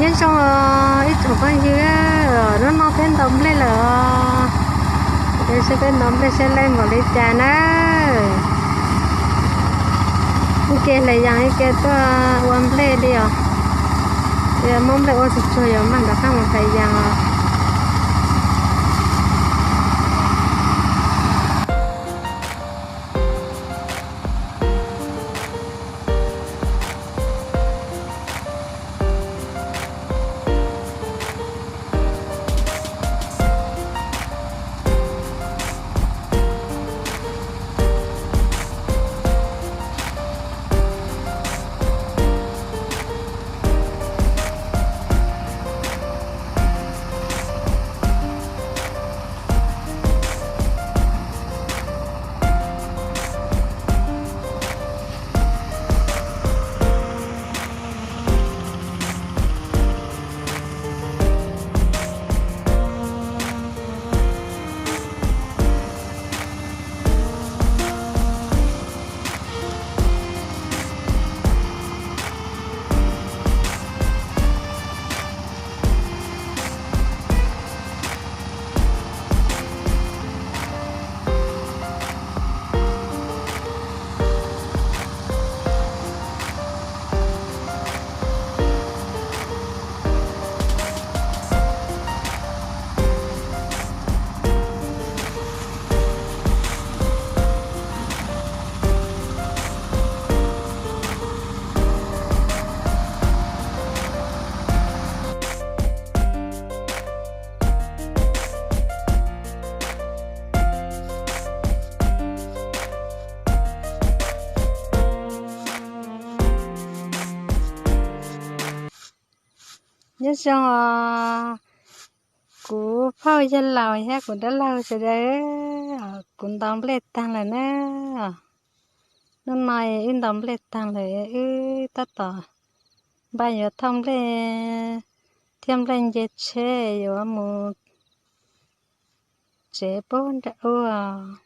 Nyob zoo os ib tsoom phooj ywg, hnub no peb ntaus nplej lawm os. Peb seb peb ntaus nplej seb loj npaum li cas na. Ib ke hle yas ib ke tuaj ua nplej li os. Yog muab nplej ua tsuag tsuag yog mam rov qab mus hle yas os. Nyob zoo os, kuv phauj yawg laus thiab kuv dab laug sawv daws, kuv ntaus nplej tag lawm na. Hnub no wb ntaus nplej tag lawm, wb tab tom npaj yuav thauj nplej thiab nplej nce tsheb yuav mus tsev pub nram ub.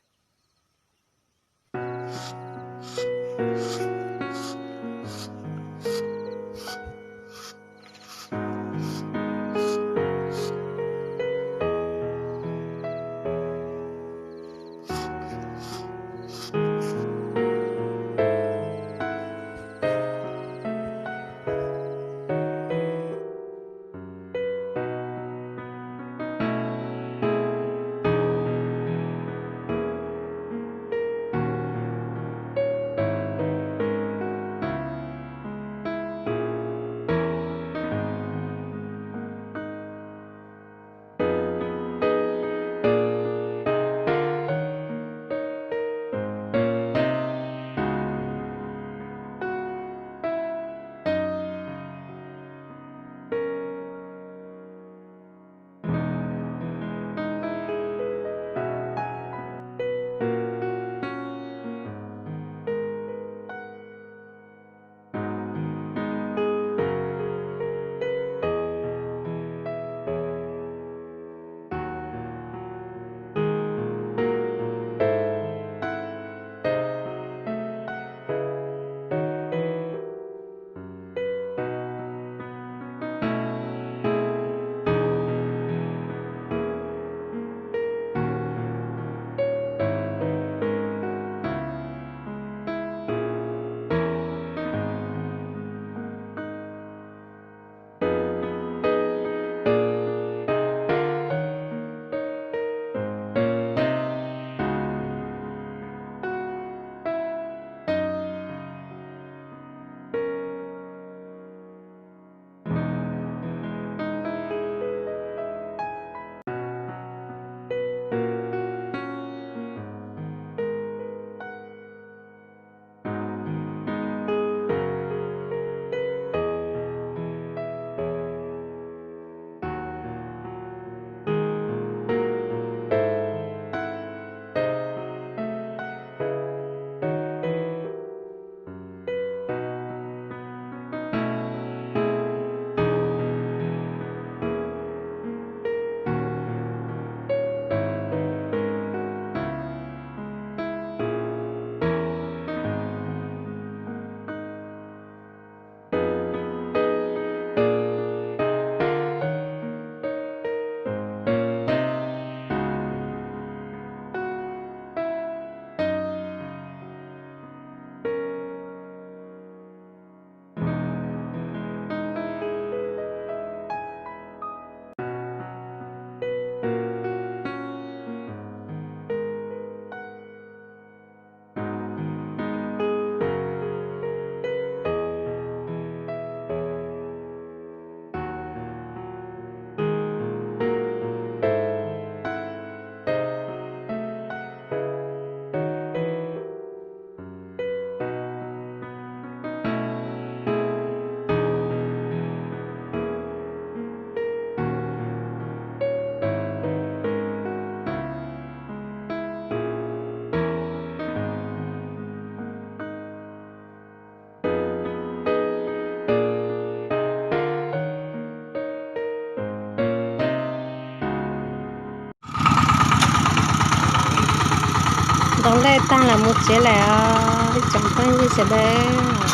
Thauj nplej tag los mus tsev lawm os ib tsoom phooj ywg sawv daws.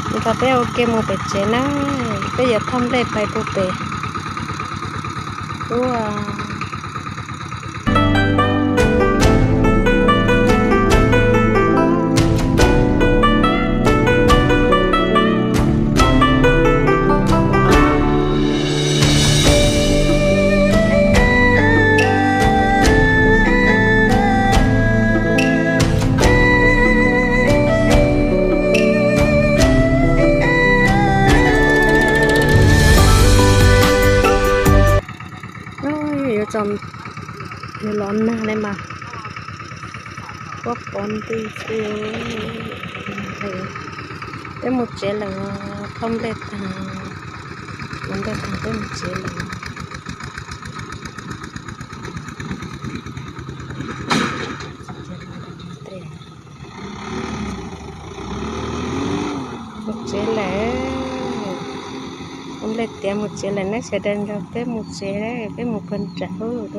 Nrog peb ua ke mus pem tsev na, peb yuav thauj nplej pais pem ub. Yuav txog, yuav los nag li mas, pob pov nti xwb. Peb mus tsev lawm, thauj nplej tag, ua nplej tag peb mus tsev lawm. Mus tsev lawm, ua nplej tiav mus tsev lawm, neb sawv daws nrog peb mus tsev, peb mus puag nram ub.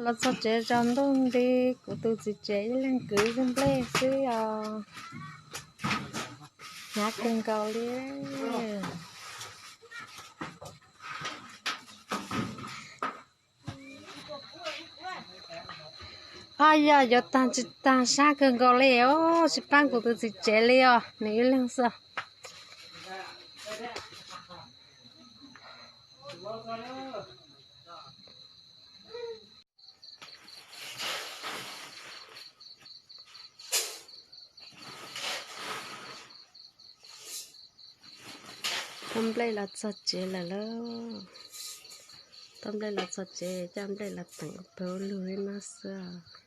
Los txog tsev zos ntuj nti, kuv tus txiv tsev ib leeg kwv ib nplej xwb os. Hnyav kawg nkaus li. Ab, yog yuav tag tsis tag sab kawg nkaus li os, tsis paub kuv tus txiv tsev li os, nws ib leeg xwb. Thauj nplej los txog tsev lawm lauj. Thauj nplej los txog tsev, coj nplej los teem ua pawg ua lug li no xwb os.